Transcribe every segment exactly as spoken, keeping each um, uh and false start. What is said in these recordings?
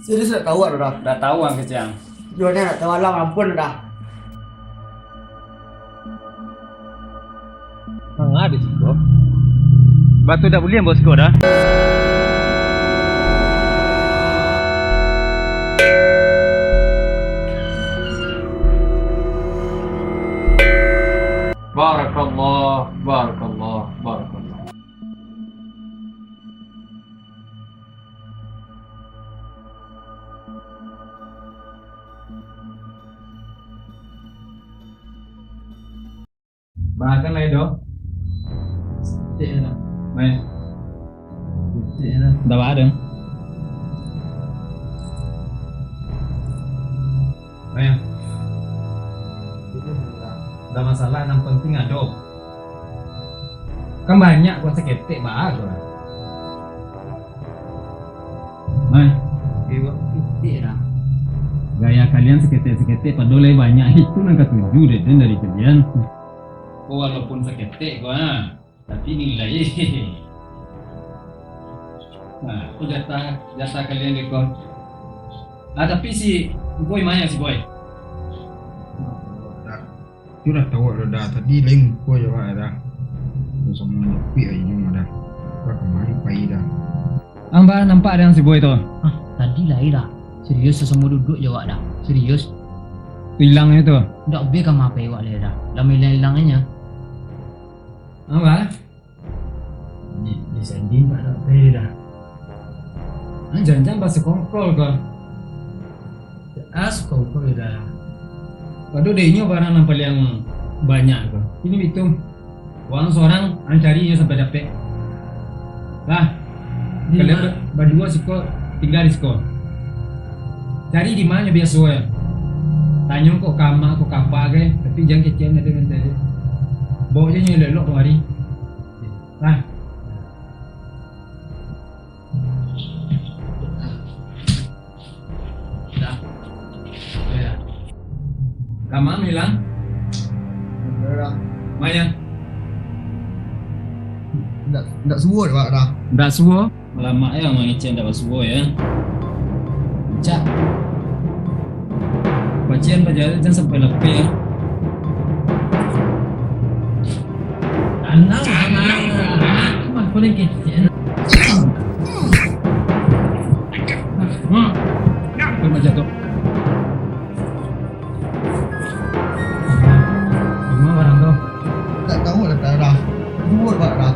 Serius ndak tahu, Dah. Ndak tahu ang kecil ang. Jualnya ndak tahu, alam ampun, Dah. Manga di siko? Batu dak buliah bawa siko, Dah. Barakallah, barakallah, barakallah. Bahkan lai doh. Cek lah. Mai. Cek lah. Dah bah ada. Mai. Dah masalah nan penting ado. Kan banyak kok saketek bah tu lah. Mai. Iwak pitih lah. Gaya kalian saketek-saketek, padahal lai banyak itu nan katuju dek den dari kalian. Oh, walaupun saketek ko, ha, tapi nilai. Nah, ko jatah, jatah kalian dek ko. Ah, tapi si Boy, ma si Boy? Tu dah tahu dah, dah. Tadi lain muko je, Wak, dah. Samo nyapuik aja nyo dah. Wak, kamari pai dah. Ang bah nampak dengan si Boy tu? Ah, tadi lai dah. Serius, sasamo duduak je awak dah. Serius. Tu ilangnyo tu? Ndak be ka mapai awak lai dah. Lah mailang-ilang aja. Ang bah? Di, di sending tak ada teh dah. Ang jangan-jangan basukongkol ko. Ah, sukongkol dah. Waduh, dek inyo barang nan paliang banyak ko. Ini bitu. Urang surang, ang cari inyo sampai dapek. Lah, kalian ba-, baduo siko, tingga di siko. Cari di ma nyo biaso yo. Tanyo kok ka amak, kok ka apak gai, tapi jan kecekan ado nan tadi. Baok je nyo elok-elok kamari. Lah. Dah. Yo, yo. Ka ma hilang? Dah. Ma nyo? Ndak, ndak suo, Pak, dah. Ndak suo? Alamak, yo, mangecek ndak basuo, yo. Cak. Pacian pajalan jan sampai lapeh, yo. Tanang, tanang, tanang. Mah, kau ni kecek. Hmm. Kau nak jatuh. Di ma barang tu? Tak tahu lah, tak ada. Dua, Pak, dah.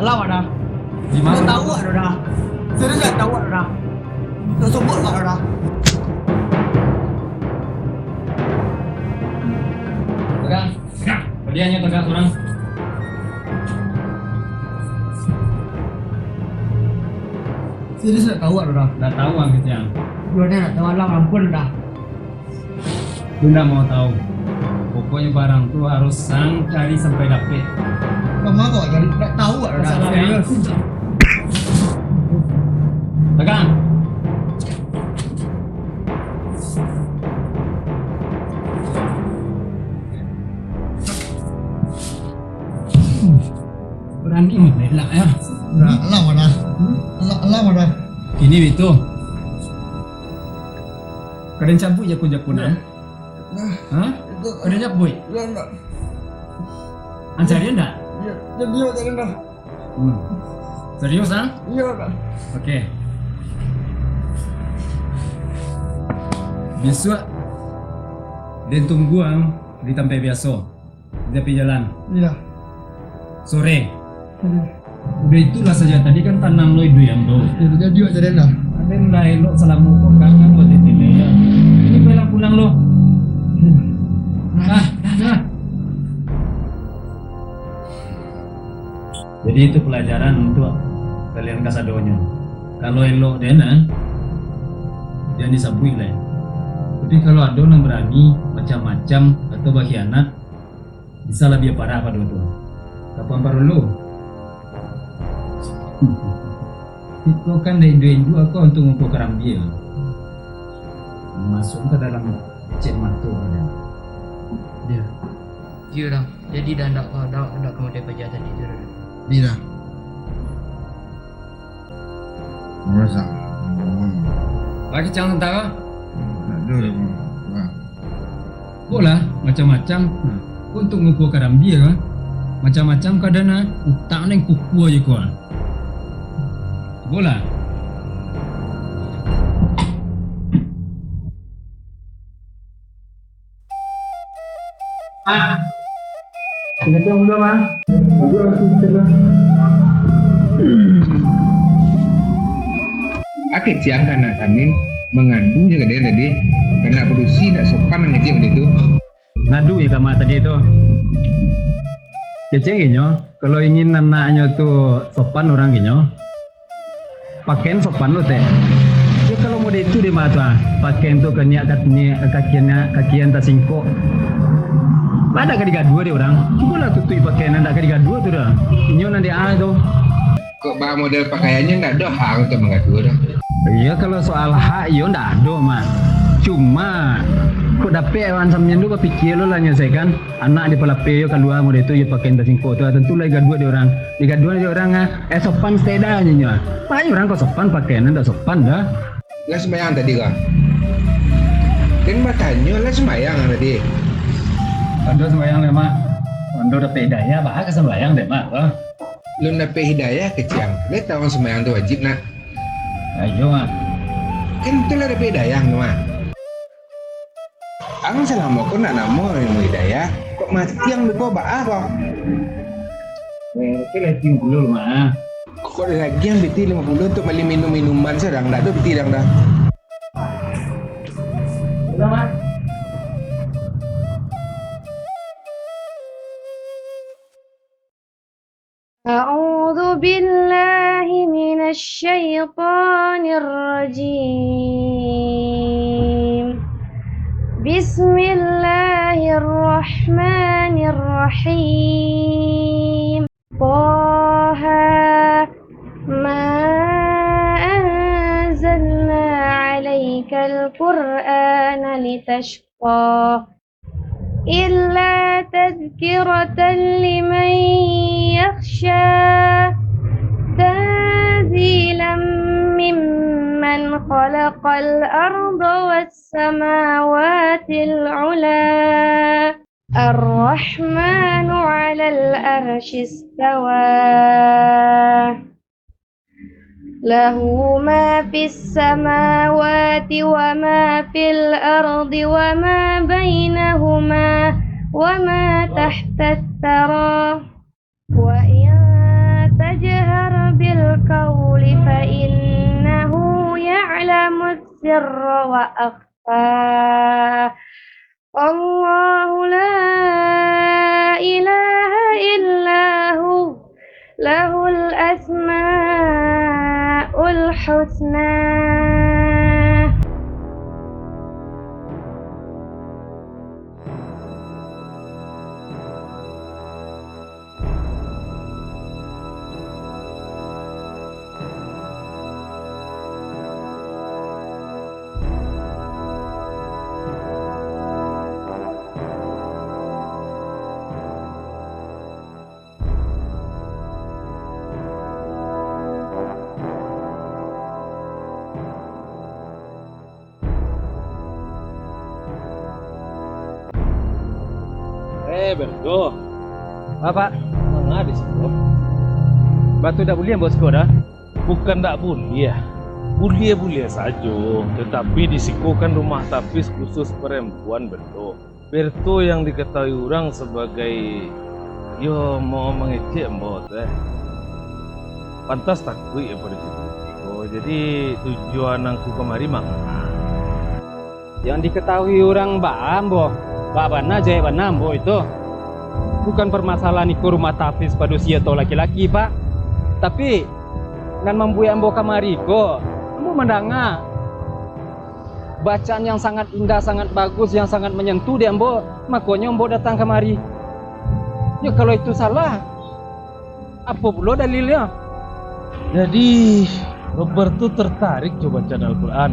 Alah, Wak, dah. Di ma? Ndak tahu, Wak, dah. Serius ndak tahu, Wak, dah. Ndak sombong, Wak, dah. Pegang. Pegang. Padiahnyo tagak surang. Serius ndak tahu, Wak, dah. Ndak tahu ang kecek ang. Jualnya ndak tahu, alam ampun, dah. Tu ndak mau tahu. Pokoknyo barang tu harus ang cari sampai dapek. Ka ma kau cari? Ndak tahu, Wak, dah. Masalah serius. Pegang. Barani mengelak, yo. Alah, alah, Wak, dah. Hmm? Alah, alah, Wak, dah. Ini bitu. Ka den cabuik jaku-jaku nah. Nah. Ha? Itu. Ka den cabuik? Yo, ndak. Ang cari ndak? Yo, yo, yo, tak ada dah. Hmm. Serius, ha? Iyo, Kak. Oke. Bisuak den tunggu ang di tampek biaso, di tapi jalan. Iyo. Sore. Iyo. Udah itulah saja, tadi kan tanang lo iduik ang tu. Iyo, jadi awak jadi dah. Aden lah elok salamo ko kangen buat titile, yo. Ini pulang-pulang lo. Iyo. Ah, ah. Jadi, itu pelajaran untuk kalian kasadonyo. Kalau elok den, ah, jan disabuik lai. Tapi, kalau ado nan barani macam-macam atau bakhianat, bisa labiah parah pado tu. Kapan parlu? Iko kan ndak induak-induak ko untuak ngumpua karambia. Masuak ka dalam cek mato ko. Yo. Iyo, Dang. Jadi, Dang, ndak ka, ndak, ndak ka model paja tadi tu, Dang. Iyo, Dang. Masa? Hmm. Bagi cang tantara? Ndak ado, Dang. Wah. Ko lah, macam-macam. Ha, ko untuak ngukuah karambia, ha. Macam-macam kaadaan, ha. Utak nan kukuah je ko, ha. Cubolah. Ah. Assalamualaikum, Bang. Akeh ciang ka anak kami mangadu je ka dia tadi, karena padusi ndak sopan mangecek bak dia tu. Ngadu je ka mak tadi tu. Kecek inyo, kalau ingin anaknyo tu sopan urang inyo, pakaian sopan lo, Tek. Yo, kalau model itu dek mak tu, ah, pakaian tu kaniak, kaniak, kakian, kakian tasingkok. Lah ndak ka digaduah dek urang. Cubolah tutuik pakaian nan ndak ka digaduah tu dah. Inyo nan di ah tu. Kok bamodel pakaiannyo ndak ado hak untuak manggaduah doh. Iyo, kalau soal hak, iyo ndak ado, Mak. Cuma, kok dapek wan samian tu bapikia lo lah nyelesaikan. Anak di palapeh yo kalua model tu, yo pakaian tasingkok tu, tantu lah digaduah dek urang. Digaduah dek urang, ah, eh, sopan saketek dah nyo. Pai urang kok sopan, pakaian ndak sopan dah. Lah sumbayang tadi kah? Kan batanyo lah sumbayang tadi. Ado sumbayang dek mak. Ando dapek hidayah, baa ka sumbayang dek mak, kah? Lun dapek hidayah kecek ang. Lai tahu sumbayang tu wajib, nak? Ayo, mak. Kan tu lah dapek hidayah tu, mak. Ang salamo ko nak namo ilmu hidayah, kok mati ang lupo baa ko? Eh, oke lah, cium dulu, mak. Kok ada lagi ang piti lima puluh untuk bali minum-minuman sadang, ndak ado piti dang dah. Udah, mak. أعوذ بالله من الشيطان الرجيم. بسم الله الرحمن الرحيم. طه. ما أنزلنا عليك القرآن لتشقى. إلا تذكرة لمن يخشى. تنزيلا ممن خلق الأرض والسماوات العلى. الرحمن على العرش استوى. له ما في السماوات وما في الأرض وما بينهما وما تحت الثرى. وإن تجهر بالقول فإنه يعلم السر وأخفى. الله لا إله إلا هو، له الأسماء الحسنى. Eh, Berdo. Apo, Pak? Manga di siko? Batu dak buliah, Bos, ko dah. Bukan dak buliah. Buliah-buliah sajo, tatapi di siko kan rumah tapis khusus perempuan, Berdo. Berto yang diketahui urang sabagai, yo, mau mangecek ambo tu, eh. Pantas takuik pado situ. Oh, jadi tujuan angku kamari mangana? Yang diketahui urang baa ambo, baa bana jahek bana ambo itu. Bukan parmasalahan iko rumah tapis padusi atau laki-laki, Pak. Tapi, nan mambuek ambo kamari ko, ambo mandanga bacaan yang sangat indah, sangat bagus, yang sangat manyantuh di ambo, makonyo ambo datang kamari. Yo, kalau itu salah, apo pulo dalilnyo? Jadi, Robert tu tertarik jo bacaan Al-Quran.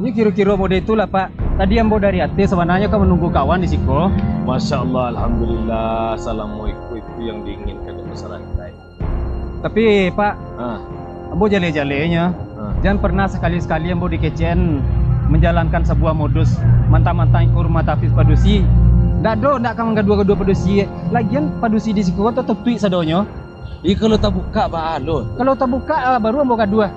Ini kiro-kiro model itulah, Pak. Tadi ambo dari ateh sabananyo kan manunggu kawan di siko. Masya Allah, alhamdulillah, salamo iko itu yang diinginkan dek masyarakat. Tapi, Pak, Ah. ambo jaleh-jalehnyo, Ah. jan pernah sakali-sakali ambo dikecekan manjalankan sabuah modus mantang-mantang iko rumah tahfiz padusi. Ndak ado, ndak ka manggaduah-gaduah padusi. Lagian padusi di siko tu tatuik sadonyo. Ih, kalau tabukak, baa lo? Kalau tabukak, ah, baru ambo gaduah.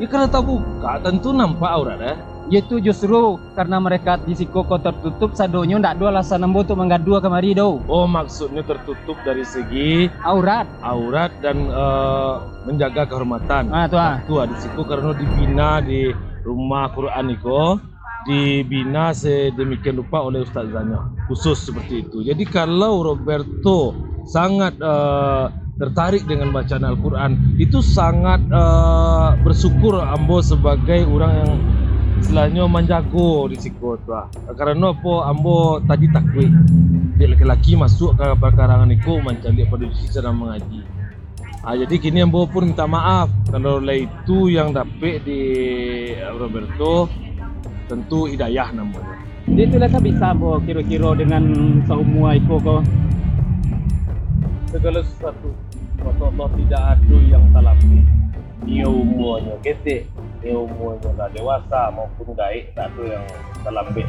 Ih, kalau tabukak, tantu nampak aurat, eh? Itu justru karena mereka di siko ko tertutup, sadonyo ndak ado alasan ambo untuk manggaduah kamari doh. Oh, maksudnyo tertutup dari segi Aurat. aurat dan, eh, menjaga kehormatan. Ah, tu, ah. Tu, ah, di siko karena dibina di rumah Quran iko, dibina sedemikian rupa oleh ustazahnya, khusus seperti itu. Jadi, kalau Roberto sangat, eh, tertarik dengan bacaan Al-Quran, itu sangat, eh, bersyukur ambo sebagai urang yang, istilahnyo, manjago di siko tu lah. Karano apo, ambo tadi takuik, dek laki-laki masuak ka pakarangan iko mancaliak padusi sadang mangaji. Ah, jadi kini ambo pun minta maaf, kalau lah itu yang dapek di Roberto, tentu hidayah namonyo. Jadi itulah sabisa ambo kiro-kiro dengan saumua iko ko. Segala sesuatu, kuaso Allah, tidak ado yang talapeh. Iyo umuanyo ketek, iyo umuanyo lah dewasa maupun gaek, tak ado yang talambek,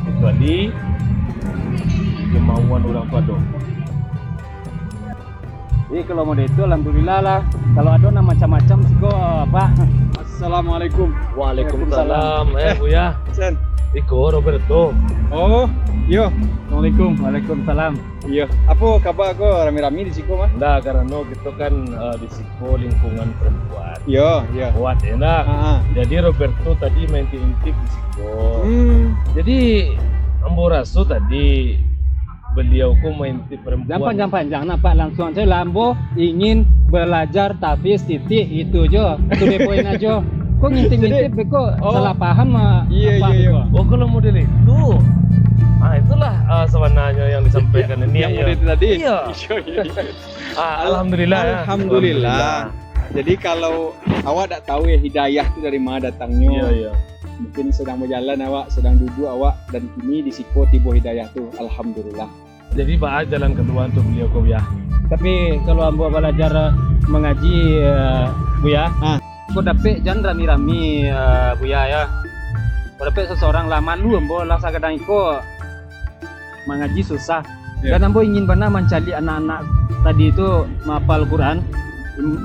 kecuali kemauan urang tu ado. Jadi, kalau model itu, alhamdulillah lah. Kalau ado nan macam-macam siko, Pak. Assalamualaikum. Waalaikumsalam. Eh, Buya. Sen. Iko Roberto. Oh, iyo. Assalamualaikum. Waalaikumsalam. Iyo. Apo kaba ko rami-rami di siko, mah? Ndak, karano kito kan, eh, di siko lingkungan perempuan. Iyo, iyo. Kuat, ya ndak? Ha, ha. Jadi Roberto tadi maintip-intip di siko. Hmm. Jadi, ambo raso tadi beliau ko maintip perempuan. Jan panjang-panjang, nampak langsuang sajo lah. Ambo ingin balajar tahfiz titik itu jo. To the point ajo. Ko ngintip-ngintip, jadi, beko oh, salah paham, ah, iyo, apa iyo, iyo, beko? Oh, kalau model itu, ah, itulah, ah, sabananyo yang disampaikan ini, yang model itu tadi? Iyo. Iyo, iyo. Ah, alhamdulillah, ya. Alhamdulillah. Alhamdulillah. Jadi, kalau awak dak tahu, ya, hidayah tu dari mana datangnyo, iyo, iyo, mungkin sedang bajalan awak, sedang duduk awak, dan kini di siko tibo hidayah tu. Alhamdulillah. Jadi, baa jalan kalua untuak baliau ko, Buya? Tapi, kalau ambo balajar mangaji, eh, Buya, ah, ko dapek jan rami-rami, eh, Buya, ya. Ko dapek seseorang lah, malu ambo lah, sagadang iko mangaji susah. Ya. Dan ambo ingin bana mancaliak anak-anak tadi tu mahafal Quran. Tim-,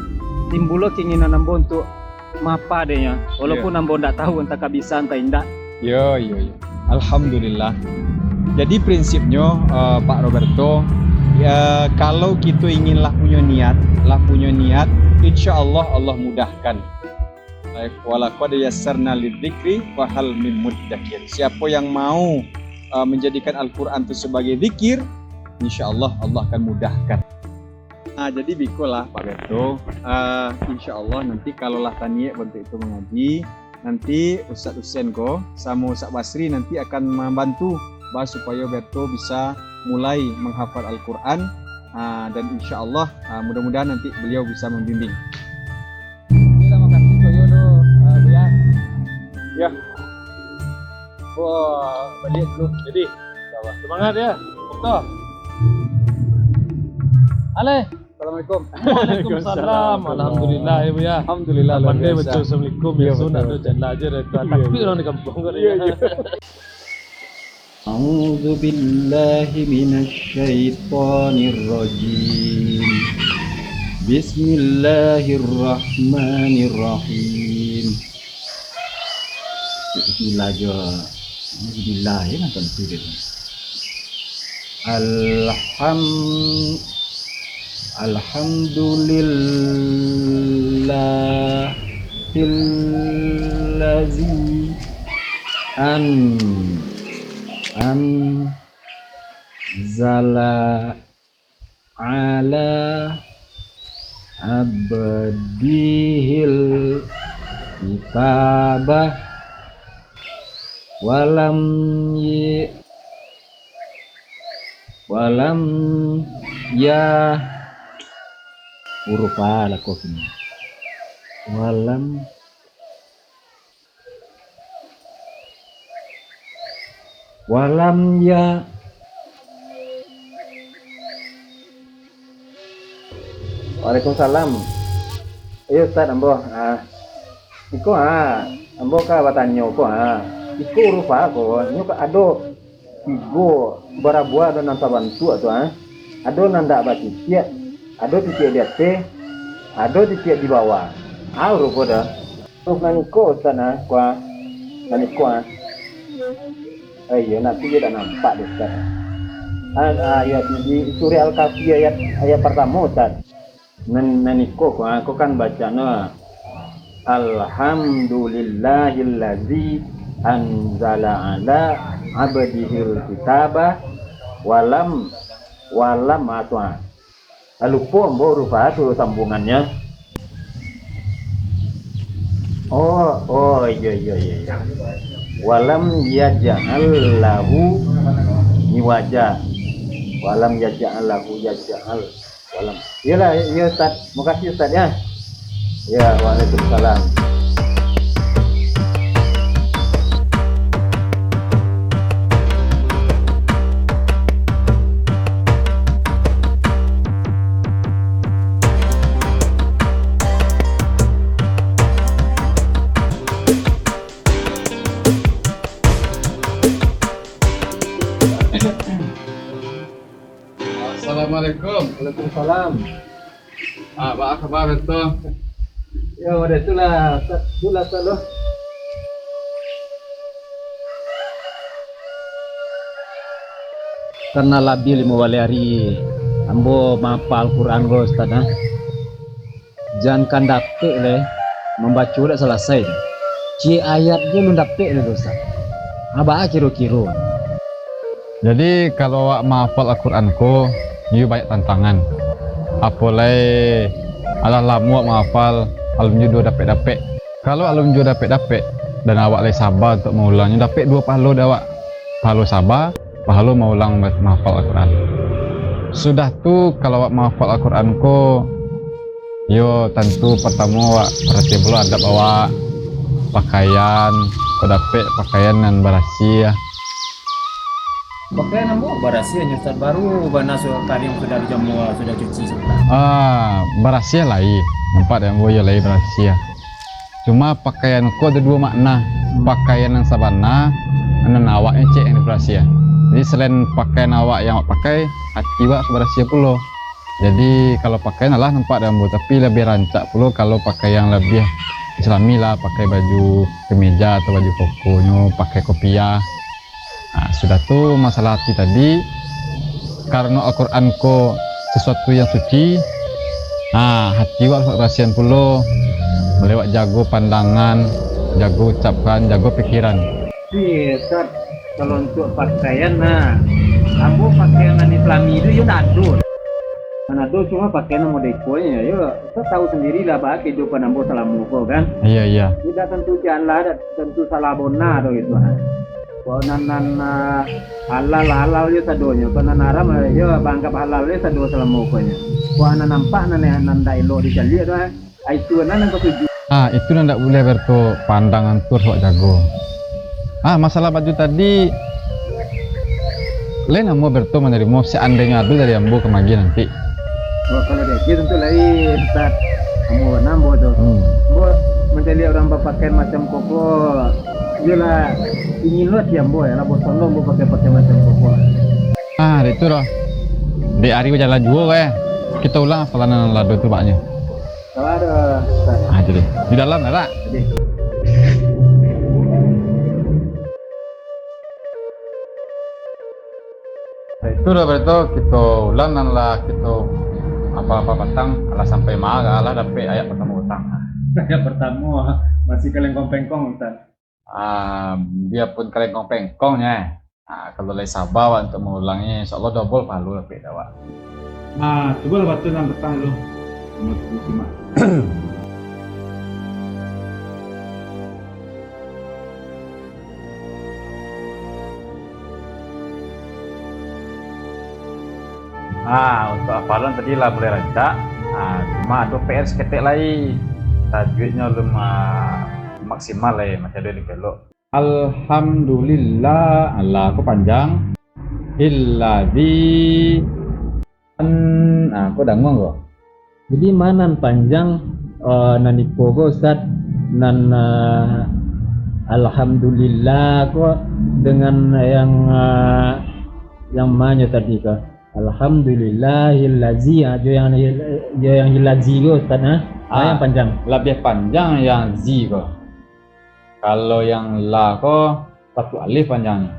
timbul lo keinginan ambo untuak maapa dek nyo, walaupun, ya, ambo ndak tahu antah ka bisa antah indak. Yo, yo, yo. Alhamdulillah. Jadi prinsipnyo, eh, Pak Roberto, ya, kalau kito ingin lah punyo niat, lah punyo niat, insya Allah, Allah mudahkan. Eh, walaqad yassarna lidzikri fahal mim muddakir. Siapo yang mau, eh, menjadikan Al-Quran tu sebagai zikir, insya Allah, Allah akan mudahkan. Nah, jadi biko lah, Pak Berto. Ah, insya Allah nanti kalau lah taniek bantuak itu mangaji, nanti Ustaz Husen ko samo Ustaz Basri nanti akan mambantu bah supayo Berto bisa mulai menghafal Al-Quran. Ah, dan insya Allah, ah, mudah-mudahan nanti beliau bisa membimbing. Iko lah makasih koyo tu, ah, Buya. Ya. Wah, baliak dulu. Jadi, semangat ya. Betul. Ale. Assalamualaikum. Waalaikumsalam. Alhamdulillah ya, Buya. Alhamdulillah, luar biasa. Pandai baca assalamualaikum, ya, biaso ndak betul. Ado janda aja dari tuan. Iya, tapi iya. Orang di kampung kan, iya, ya. Iya. A'udzu billahi minasy syaithanir rajim. Bismillahirrahmanirrahim. Bismillah jo. Bismillah, ya, nonton tu dia. Alham-, Alhamdulillahillazi an-, anzala ala abdihil kitaba walam yi-, walam ya huruf A lah kok ini. Walam Walam ya. Waalaikumsalam. Iyo, Ustaz, ambo. Ah, iko, ah, ambo ka batanyo ko, ah. Iko huruf a ko, nyo ka ado tigo, barabua ado nan sabantuak tu, ah. Ado nan ndak batitiak, ado titiak di ateh, ado titiak di bawah. Ah, huruf ko dah. Huruf nan iko, Ustaz, ah, ko, ah. Nan iko, ah. Eh, iyo, nanti iyo dak nampak deh, Ustaz. Ah, ah, ayat di, di surah Al-Kahfi ayat, ayat partamo, Ustaz. Nan, nan iko ko, ah, ko kan bacaan, ah, "Alhamdulillahillazi anzala ala abdihil kitaba walam, walam," ah, tu, ah. Ah, lupo ambo huruf a tu sambuangannyo. Oh, oh, iyo, iyo, iyo, iyo. Walam yaj'al lahu iwaja. Walam yaj'al lahu yaj'al. Walam. Iyolah, iyo, Ustaz. Makasih, Ustaz, ya. Ya, waalaikumsalam. Assalamualaikum. Waalaikumsalam. Ah, baa kabar, Berto? Yo, udah itulah, Ustaz. Itulah, Ustaz, loh. Karena labiah limo baleh ari ambo mahafal Al-Quran ko, Ustaz, ah. Jan kan dapek lai, mambaco dak salasai tu. Ciek ayat je alun dapek lai tu, Ustaz. Ah, baa kiro-kiro? Jadi, kalau awak mahafal Al-Quran ko, iyo banyak tantangan. Apo lai, alah lamo awak mahafal, alun juo dapek-dapek. Kalau alun juo dapek-dapek, dan awak lai saba untuak maulangnyo, dapek duo pahalo dek awak. Pahalo saba, pahalo maulang ma-, mahafal Al-Quran. Sudah tu, kalau awak mahafal Al-Quran ko, yo, tantu partamo awak paratia pulo adab awak, pakaian, kok dapek pakaian nan barasiah. Pakaian ambo barasiah nyo, Ustaz, baru bana su-, kariang sudah dijamua, sudah cuci sabulan. Ah, barasiah lai, nampak dek ambo iyo lai barasiah. Cuma pakaian ko ado duo makna. Pakaian nan sabana, nan awaknyo ciek nan dibarasiah. Jadi, salain pakaian awak yang awak pakai, ati awak ka barasiah pulo. Jadi, kalau pakaian alah nampak dek ambo, tapi labiah rancak pulo kalau pakaian labiah islami lah, pakai baju kemeja atau baju kokonyo, pakai kopiah. Nah, sudah tu masalah ati tadi, karano Al-Quran ko sasuatu yang suci, nah, ati awak barasiahan pulo, mulai awak jago pandangan, jago ucapan, jago pikiran. Iyo, Ustaz, kalau untuak pakaian, nah, ambo pakaian nan islami tu, iyo ndak ado. Nan ado cuma pakaian nan model iko nyo, yo, Ustaz tahu sandiri lah, baa kehidupan ambo salamo ko, kan. Iyo, iyo. Iyo, dak tantu jalan, dak tantu salah bona tu, gitu, kan. Kok nan, nan, ah, halal, halal jo sadonyo. Kok nan haram, ah, yo, baanggap halal jo sado salamo ko nyo. Kok nan nampak, nan, nan ndak elok dicaliak tu, ah, itu nan, nan katuju. Ah, itu nan ndak buliah, Berto, pandangan tu harus awak jago. Ah, masalah baju tadi, lai namuah Berto manarimo, seandainyo ado dari ambo ka magiah nanti? Oh, kalau diagiah tantu lai, Ustaz. Ambo, nah, ambo tu. Hmm. Ambo mancaliak urang bapakaian macam koko, iyolah, ingin lo ati ambo, yo lah, bosan lo ambo pakai-pakai macam koko. Ah, dek tu doh. Dek ari bajalan juo, eh. Kito ulang hafalan nan lah ado tu baknyo. Kalau ado, Ustaz. Ah, jadi. Di dalam lah, tak? Jadi. Itu dah, Berto, kito ulang nan lah kito apa-apa patang, alah sampai ma, alah dapek ayat partamo patang. Ayat partamo, masih kalengkong-pengkong, Ustaz. Ah, biapun kalengkong-pengkong nyo, eh. Ah, kalau lai saba awak untuak maulangnyo, insyaallah dobol pahalo dapek dek awak. Ah, cubolah baca nan patang dulu. Simak. Ah, untuak hafalan tadi lah mulai rancak. Ah, cuma ado P R saketek lai. Tajwidnyo alun, ah, maksimal lai, masih ado nan elok. Alhamdulillah, alah ko panjang. Illadzi, an, ah, ko danguang ko. Jadi, ma nan panjang, eh, nan iko ko, Ustaz, nan, eh, alhamdulillah ko dengan yang, eh, yang manyo tadi ko? Alhamdulillahillazi, ah, jo yang, jo yang illazi ko, Ustaz, ah. Ah, yang panjang. Labiah panjang yang zi ko. Kalau yang la ko, satu alif panjangnyo.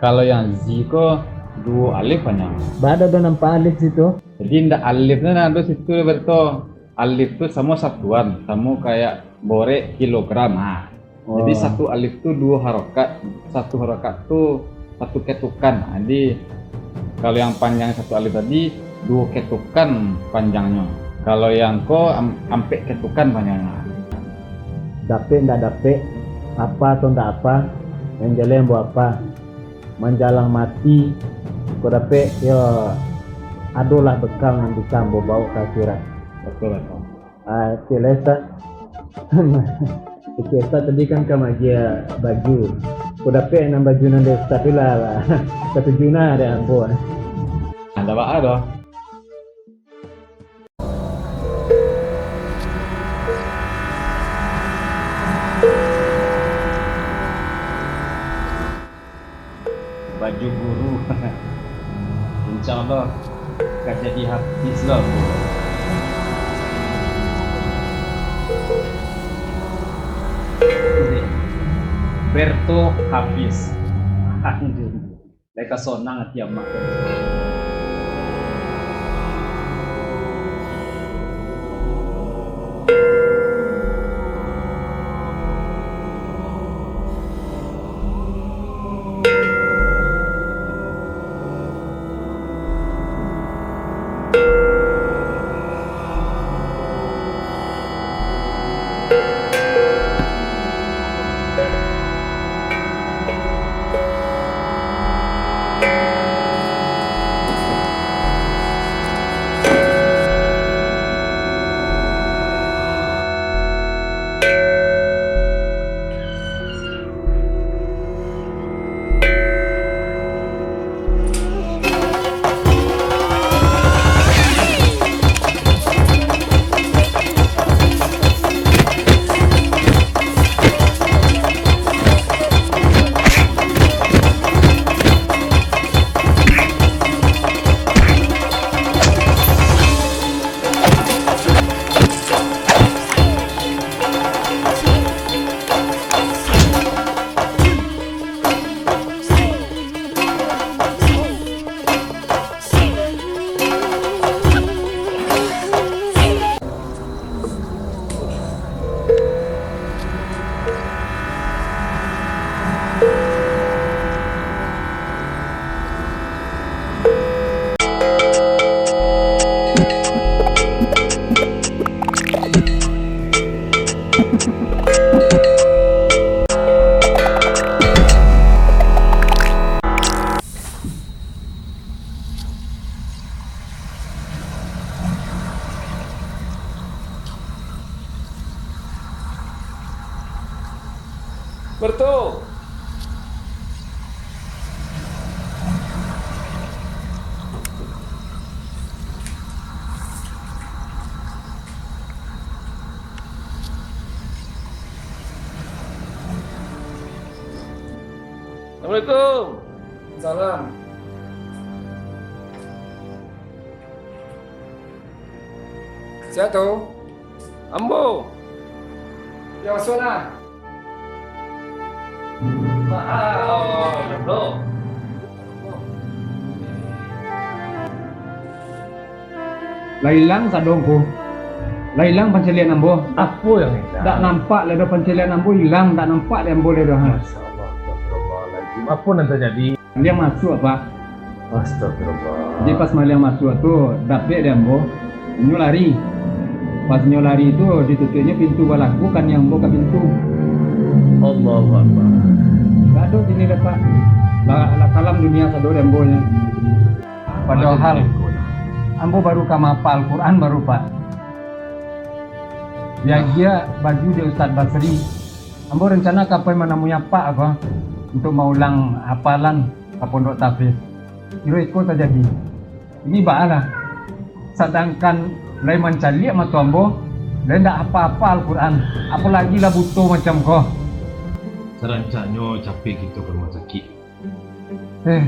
Kalau yang zi ko, duo alif panjangnyo. Ba ado do nampak alif situ? Jadi, ndak alif tu, nah, ado situ, berarti alif tu samo satuan, samo kayak borek, kilogram. Ha. Jadi, oh, satu alif tu duo harokat, satu harokat tu satu ketukan. Jadi, kalau yang panjang satu alif tadi, duo ketukan panjangnyo. Kalau yang ko am-, ampek ketukan panjangnyo. Dapek ndak dapek, apa atau ndak apa, yang jaleh ambo apa. Manjalang mati, ko dapek, yo, adolah bekal nan bisa ambo bawok ka akhirat. Betul, betul. Ah, cek lah, Ustaz. Cek Ustaz tadi kan ka maagiah baju. Ko dapek nan baju nan dari Ustaz tu lah, satuju nah dek ambo. Ndak baa doh. Baju guru. Insya Allah ka jadi hafiz lo. Berto Hafiz. Alhamdulillah. Lai ka sonang ati amak. Bertu. Assalamualaikum. Salam. Sia tu? Ambo. Yo, masuaklah. Lah ilang sadonyo. Lah ilang pancaliakan ambo. Apo yang ilang? Dak nampak lai doh pancaliakan ambo ilang, dak nampak dek ambo lai doh, ha. Masya Allah, astagfirullahaladzim. Apo nan tajadi? Maliang masuak, Pak. Astagfirullah. Jadi, pas maliang masuak tu, dapek dek ambo, inyo lari. Pas inyo lari tu, ditutuiknyo pintu balaku, kan yang ambo ka pintu. Allahu Akbar. Dak ado kini dah, Pak. Lah, lah kalam dunia sado dek ambo nyo. Padahal ambo baru ka mahapal Quran baru, Pak. Diagiah baju dek Ustaz Basri. Ambo rencana ka pai manamui apak ko, untuak maulang hafalan ka pondok tahfiz. Kiro iko tajadi. Kini baa lah. Sadangkan lai mancaliak mato ambo, lai ndak apa-apa Al-Quran, apolai lah buto macam ko. Sarancaknyo capek kito ka rumah sakik. Eh,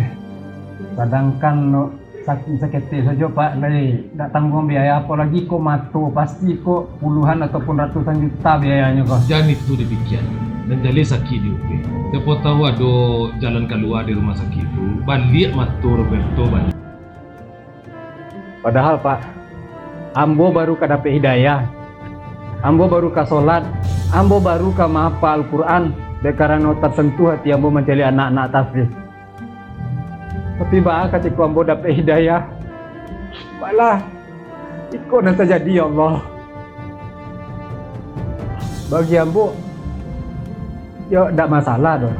sadangkan no, sakik saketek sajo, Pak, lai ndak tangguang biaya, apolai ko mato, pasti ko puluhan ataupun ratusan juta biayanyo ko. Jan itu dipikia. Nan jaleh sakik diupek. Siapo tahu ado jalan kalua di rumah sakik tu. Baliak mato Roberto baliak. Padahal, Pak, ambo baru ka dapek hidayah. Ambo baru ka solat. Ambo baru ka mahapa Al-Quran, dek karano tasantuah ati ambo mancaliak anak-anak tahfiz. Tapi baa katiko ambo dapek hidayah, malah iko nan tajadi, ya Allah. Bagi ambo, yo, ndak masalah doh.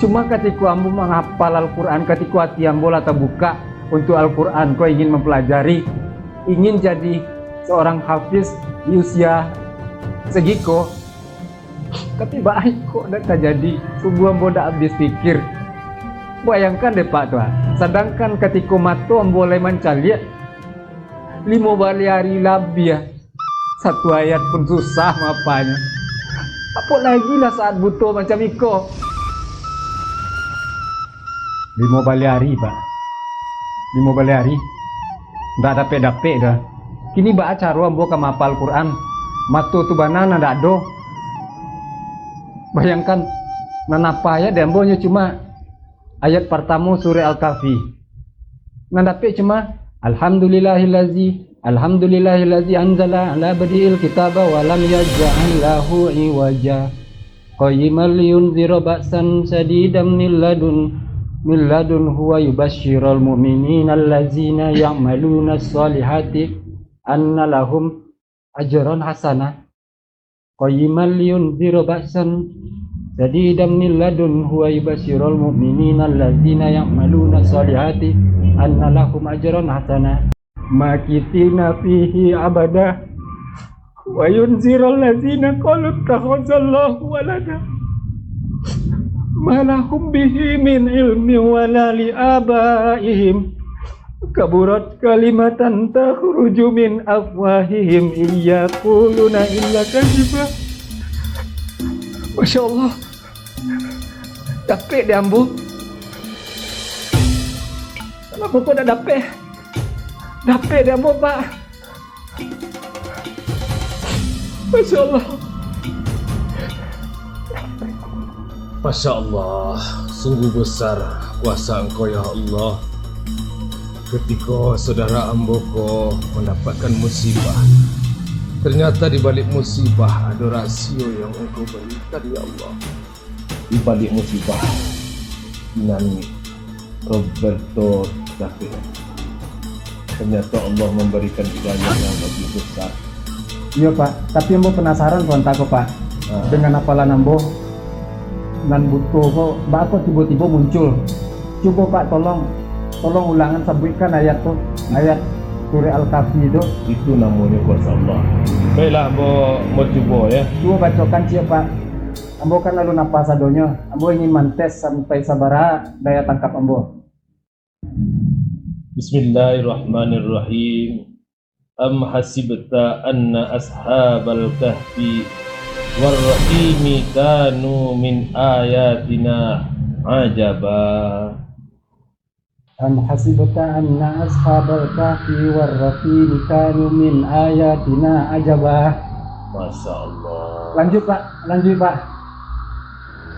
Cuma katiko ambo manghapal Al-Quran, katiko ati ambo lah tabukak untuak Al-Quran ko, ingin mampalajari, ingin jadi seorang hafiz di usia sagiko. Tapi baa iko ndak tajadi, sungguah ambo ndak abih pikir. Bayangkan deh, Pak, tu, ah. Sadangkan katiko mato ambo lai mancaliak, limo baleh ari labiah, satu ayat pun susah mahapanyo. Apolai lah saat buto macam iko. Limo baleh ari, Pak. Limo baleh ari. Ndak dapek-dapek doh. Kini baa caro ambo ka mahapal Quran? Mato tu bana nan ndak ado. Bayangkan, nan apa ayat di ambo nyo cuma ayat partamo surah Al-Kahfi. Nan dapek cuma, "Alhamdulillahillazi, alhamdulillahillazi anzala ala abdihil kitaba wa lam yaj'al lahu iwaja." Qayyiman liyunzira ba'san syadidan min ladun, min ladun huwa yubasyiral mu'minin allazina ya'maluna shalihati anna lahum ajran hasanah. Qayyiman liyunzira ba'san syadidan min ladun huwa yubasyiral mu'minin allazina ya'maluna shalihati anna lahum ajran hasanah. Makithina fihi abada. Wa yunziral ladzina qalu ittakhadzallahu walada. Ma lahum bihi min ilmin wala li abaihim. Kaburat kalimatan takhruju min afwahihim in yaquluna illa kadziba. Masya Allah. Dapek di ambo. Salah pokok dah dapek. Dapek di ambo, Pak. Masya Allah. Masya Allah, sungguh besar kuasa Engkau, ya Allah. Ketika saudara ambo ko mendapatkan musibah, ternyata di balik musibah ada rahsia yang Engkau berikan, ya Allah. Di balik musibah nan Roberto dapek, ternyata Allah memberikan hidayah yang lebih besar. Iyo, Pak, tapi ambo penasaran ko antah ko, Pak. Ah. Dengan hafalan ambo nan buto ko, baa kok tibo-tibo muncul? Cubo, Pak, tolong, tolong ulangan sabuikkan ayat tu, ayat surah Al-Kahfi tu. Itu namonyo kuasa Allah. Baiklah, ambo, ambo cubo, ya. Cubo bacokan ciek, Pak. Ambo kan alun apa sadonyo. Ambo ingin mantes sampai sabaraha daya tangkap ambo. Bismillahirrahmanirrahim. Am hasibta anna ashabal kahfi warraqimi kanu min ayatina ajaba. Am hasibta anna ashabal kahfi warraqimi kanu min ayatina ajaba. Masya Allah. Lanjut, Pak. Lanjut, Pak.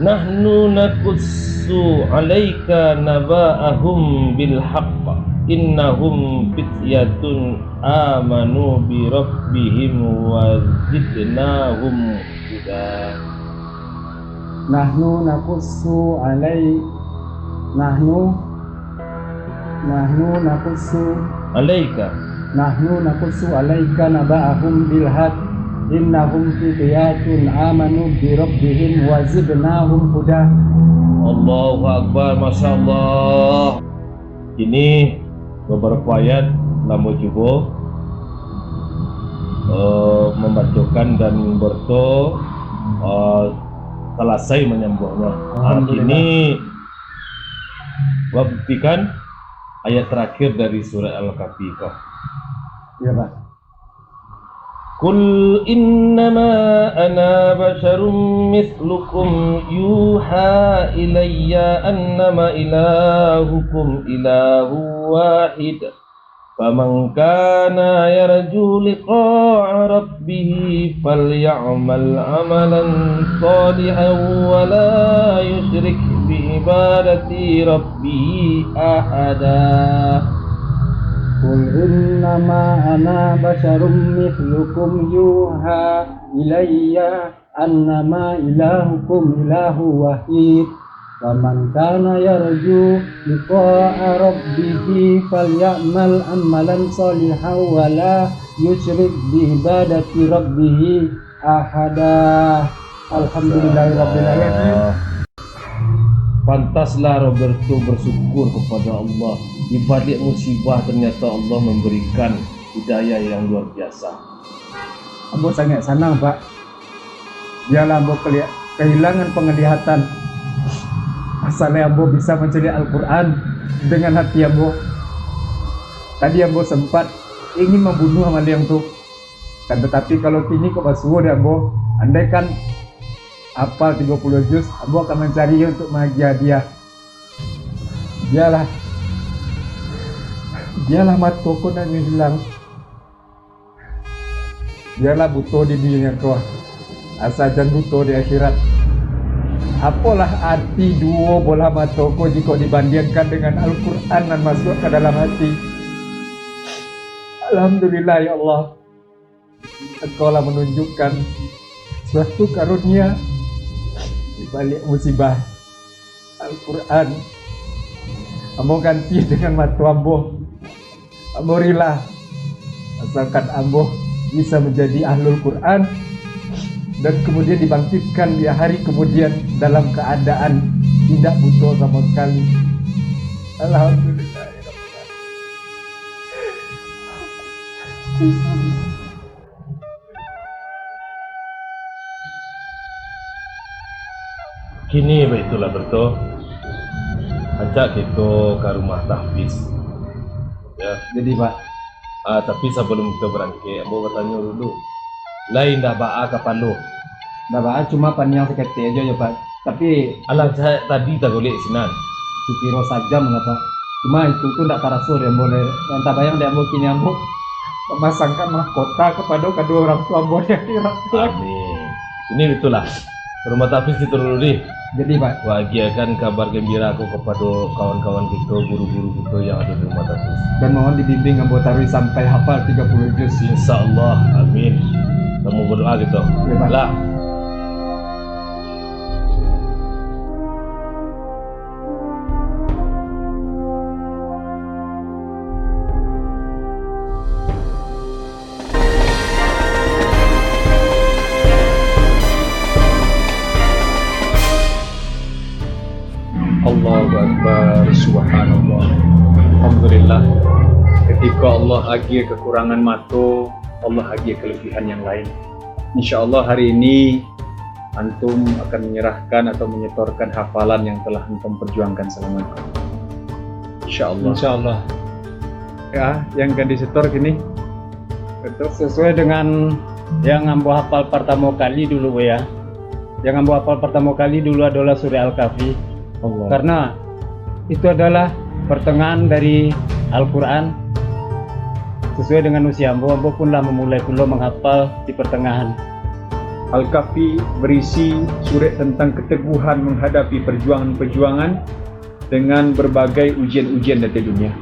Nahnu naqussu alaika naba'ahum bil haqq. Innahum fityatun amanu bi rabbihim wa zidnahum huda. Nahnu naqussu alai-, nahnu, nahnu naqussu alaika. Nahnu naqussu alaika naba'ahum bil haq. Innahum fityatun amanu bi rabbihim wa zidnahum huda. Allahu Akbar, Masya Allah. Ini beberapa ayat lah ambo cubo, eh, membacakan dan berto, eh, salasai manyambuahnyo. Ah, Alhamdulillah. Kini, Abah buktikan ayat tarakhir dari surat Al-Kahfi ko. Iyo, Pak. "Qul innama ana basyarum mitslukum yuha ilayya annama ilahukum ilahu wahid. Faman kana yarju liqa'a rabbih falyamal amalan shalihan wa la yusyrik bi ibadati rabbih ahada." Qul innama ana basyarum mitslukum yuha ilayya annama ilahukum ilahu wahid. Faman kana yarju liqa'a rabbih falyamal amalan shalihan wa la yusyrik bi ibadati rabbih ahada. Alhamdulillahirabbil alamin. Pantaslah Roberto bersyukur kepada Allah. Di balik musibah, ternyata Allah memberikan hidayah yang luar biasa. Ambo sangaik sanang, Pak. Bialah ambo kelia-, kehilangan penglihatan, asalai ambo bisa mancaliak Al-Quran dengan hati ambo. Tadi ambo sempat ingin mambunuah maliang tu. Kan tatapi, kalau kini ko basuo dek ambo, andaikan hafal tigo puluah juz, ambo akan mancari untuak maagiah hadiah. Bialah, bialah mato ko nan hilang. Bialah buto di dunia ko, asa jan buto di akhirat. Apolah arti duo bolah mato ko, jikok dibandiangkan dengan Al-Quran nan masuak ka dalam hati? Alhamdulillah, ya Allah. Engkau lah manunjukkan suatu karunia di balik musibah. Al-Quran ambo ganti dengan mato ambo. Ambo rila, asalkan ambo bisa manjadi ahlul Quran dan kamudian dibangkitkan di hari kamudian dalam kaadaan indak buto samo sakali. Alhamdulillah, ya Rabbal Alamin. Kini baitulah, Berto. Acak kito ka rumah tahfiz. Ya. Jadi, Pak. Ah, tapi sabalum kito barangkek, ambo batanyo dulu. Lai indak baa kapalo? Indak baa, cuma paniang saketek ajo, yo, Pak. Tapi alah, sa-, tadi tagolek sinan. Sukiro sajam lah, Pak. Cuma itu tu ndak taraso dek ambo lai. Nan tabayang dek ambo kini ambo mamasangkan mahkota kapado kaduo urang tuo ambo di akhirat tu. Amin. Ini itulah. Rumah tahfiz kito dulu, dih. Jadi, Pak. Wagiakan kabar gembira ko kapado kawan-kawan kito, guru-guru kito yang ado di rumah tahfiz. Dan mohon dibimbing ambo taruih sampai hafal tigo puluh juz. Insya Allah. Amin. Kamu berdoa kito. Ya, Pak. Lah. Allahu Akbar, Subhanallah. Alhamdulillah. Ketika Allah agiah kekurangan mato, Allah agiah kelebihan yang lain. Insya Allah hari ini antum akan menyerahkan atau menyetorkan hafalan yang telah antum perjuangkan selama ini. Insya Allah. Insya Allah. Ya, yang akan disetor kini. Betul. Sesuai dengan yang ambo hafal pertama kali dulu, ya. Yang ambo hafal pertama kali dulu adalah surah Al-Kahfi. Allah. Karena itu adalah pertengahan dari Al-Quran. Sesuai dengan usia ambo, ambo pun lah memulai pulo menghafal di pertengahan. Al-Kahfi berisi surek tentang keteguhan menghadapi perjuangan-perjuangan dengan berbagai ujian-ujian dari dunia.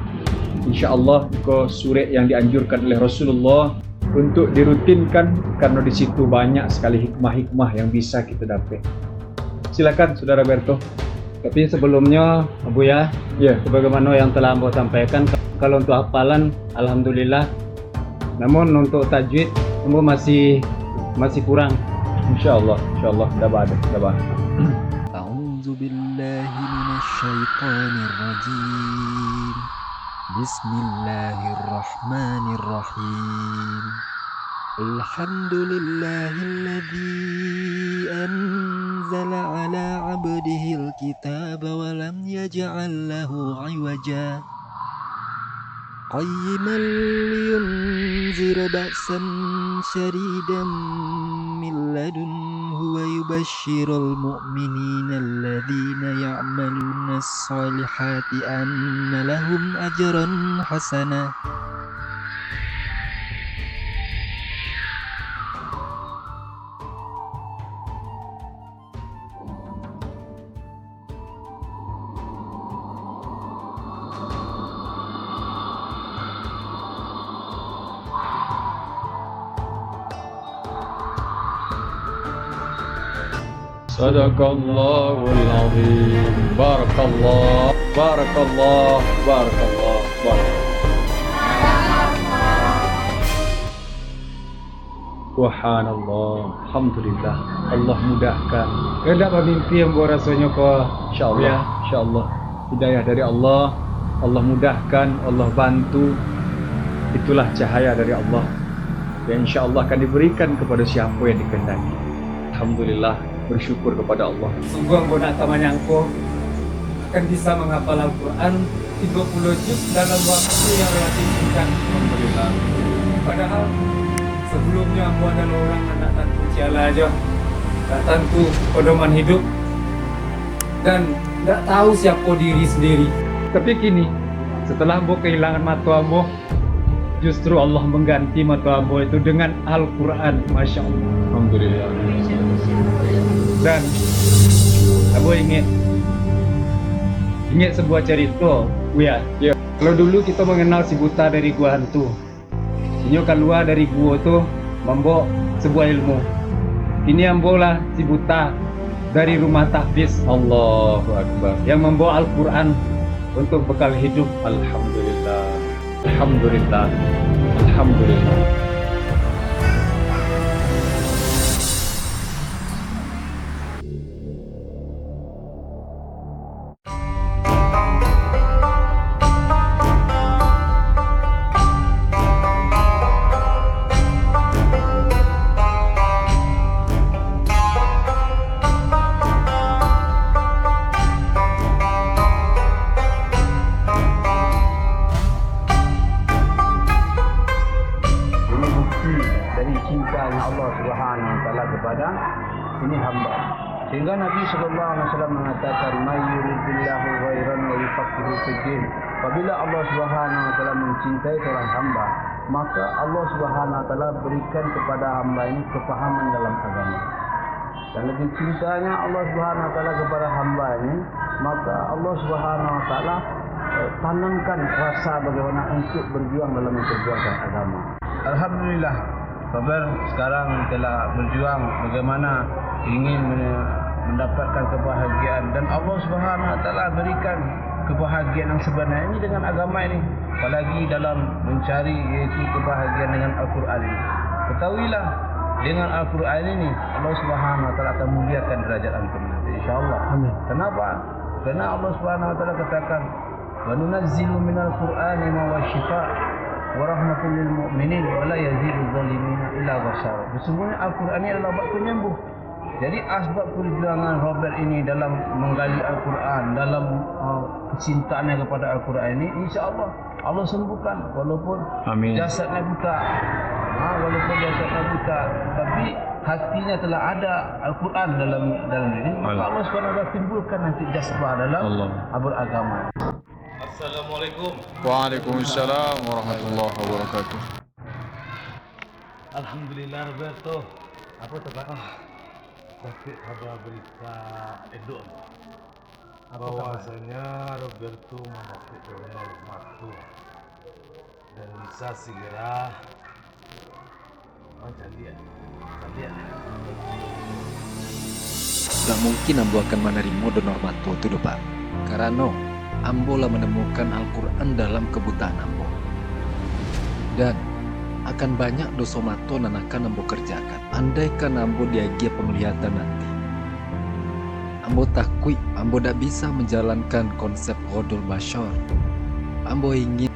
Insya Allah, iko surek yang dianjurkan oleh Rasulullah untuk dirutinkan, karena di situ banyak sekali hikmah-hikmah yang bisa kita dapat. Silakan, Saudara Berto. Tapi sebelumnya, Abuya, ya, sebagaimana yang telah ambo sampaikan, kalau untuk hafalan, alhamdulillah. Namun untuk tajwid, ambo masih, masih kurang. Insya Allah, insya Allah, dah ada, dah ada. أعوذ بالله من الشيطان الرجيم. بسم الله الرحمن الرحيم. الحمد لله الذي أنزل على عبده الكتاب ولم يجعل له عوجا. قيما لينذر بأسا شديدا من لدنه ويبشر المؤمنين الذين يعملون الصالحات أن لهم أجرا حسنا. Sadaqallahul azim. Barakallah, barakallah, barakallah, barakallah. Subhanallah. Alhamdulillah. Allah mudahkan. Kendak bamimpi ambo rasonyo ko. Insyaallah. Ya. Insyaallah. Hidayah dari Allah. Allah mudahkan, Allah bantu. Itulah cahaya dari Allah. Dan insyaallah akan diberikan kepada siapa yang dikehendaki. Alhamdulillah, bersyukur kepada Allah. Sungguah ambo ndak tamanyangko akan bisa manghafal Al-Quran tigo puluah juz dalam waktu yang relatif singkat. Alhamdulillah. Padahal, sebelumnya ambo adalah urang nan ndak tantu cielah ajo, ndak tantu pedoman hidup, dan ndak tahu siapo diri sendiri. Tapi kini, setelah ambo kehilangan mato ambo, justru Allah mengganti mato ambo itu dengan Al-Quran. Masya Allah. Alhamdulillah. Dan ambo ingin, ingin sebuah cerita, Buya. Ya. Kalau dulu kita mengenal si buta dari gua hantu, inyo kalua dari gua tu mambawa sebuah ilmu. Kini ambo lah si buta dari rumah tahfiz. Allahu Akbar. Yang mambawa Al-Quran untuk bekal hidup. Alhamdulillah. Alhamdulillah. Alhamdulillah. Ini bukti dari cintanya Allah Subhanahu wa Taala kepada ini hamba. Sehingga Nabi sallallahu alaihi wasallam mengatakan, "May yuridillahu khairan wa yufaqihu fid din." Apabila Allah Subhanahu wa Taala mencintai seorang hamba, maka Allah Subhanahu wa Taala berikan kepada hamba ini kepahaman dalam agama. Dan lebih cintanya Allah Subhanahu wa Taala kepada hamba ini, maka Allah Subhanahu wa Taala, eh, tanamkan rasa bagaimana untuk berjuang dalam memperjuangkan agama. Alhamdulillah, Robert sekarang telah berjuang bagaimana ingin men-, mendapatkan kebahagiaan, dan Allah Subhanahu wa Taala berikan kebahagiaan yang sebenar ini dengan agama ini, apalagi dalam mencari, yaitu kebahagiaan dengan Al-Quran ini. Ketahuilah, dengan Al-Quran ini, Allah Subhanahu wa Taala akan muliakan derajat antum nanti, insyaallah. Amin. Kenapa? Karena Allah Subhanahu wa Taala katakan, "Wa nunazzilu minal Qur'ani ma huwa syifa wa rahmatul lil mu'minin wa la yaziduz zalimina illa khasara." Sesungguhnya Al-Quran ini adalah obat penyembuh. Jadi, asbab perjuangan Robert ini dalam menggali Al-Quran, dalam, uh, kecintaannya kepada Al-Quran ini, insya Allah, Allah sembuhkan, walaupun Amin. jasadnya buta. Ha, walaupun jasadnya buta, tapi hatinya telah ada Al-Quran dalam, dalam diri, maka Al- Allah Subhanahu wa Taala timbulkan nanti jazbah dalam Allah. beragama. Assalamualaikum. Waalaikumsalam warahmatullahi wabarakatuh. Alhamdulillah, Roberto. Apa tu, Pak? Ah, dapat khabar berita elok. Apa khabar? Bahwasanya Roberto mandapat donor mato dan bisa segera mancaliak. Caliak. Ndak mungkin ambo akan manarimo donor mato tu doh, Pak. Karano, ambo lah manamukan Al-Quran dalam kabutaan ambo. Dan, akan banyak doso mato nan akan ambo karajokan, andaikan ambo diagiah panglihatan nanti. Ambo takuik, ambo ndak bisa manjalankan konsep ghadul basar. Ambo ingin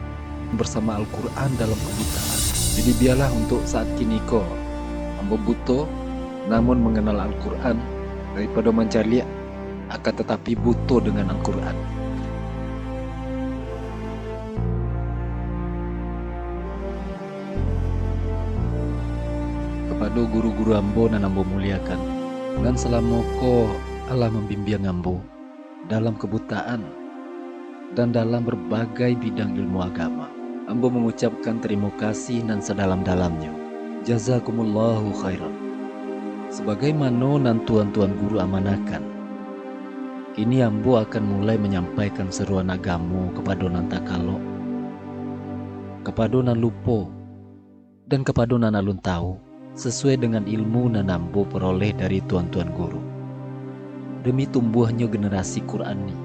basamo Al-Quran dalam kabutaan. Jadi bialah untuk saat kini ko, ambo buto, namun manganal Al-Quran, daripado mancaliak, akan tatapi buto dengan Al-Quran. Kapado guru-guru ambo nan ambo muliakan, nan salamo ko alah mambimbiang ambo dalam kabutaan, dan dalam barbagai bidang ilmu agama. Ambo mangucapkan tarimo kasih nan sadalam-dalamnyo. Jazakumullahu khairan. Sabagaimano nan tuan-tuan guru amanahkan, kini ambo akan mulai manyampaikan saruan agamo kapado nan takalok, kapado nan lupo, dan kapado nan alun tahu, sasuai dengan ilmu nan ambo paroleh dari tuan-tuan guru, demi tumbuahnyo generasi Quran ni.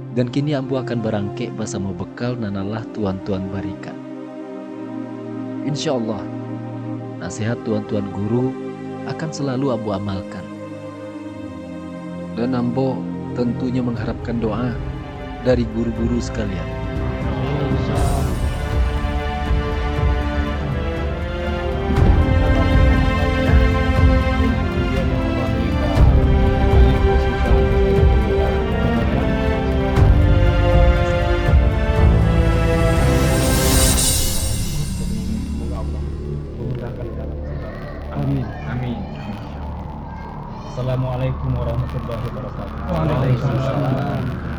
Dan kini ambo akan barangkek basamo bekal nan alah tuan-tuan barikan. Insya Allah, nasihat tuan-tuan guru akan salalu ambo amalkan. Dan ambo tantunyo mangharapkan doa dari guru-guru sakalian. Amin. Amin. Assalamualaikum warahmatullahi wabarakatuh. Waalaikumsalam.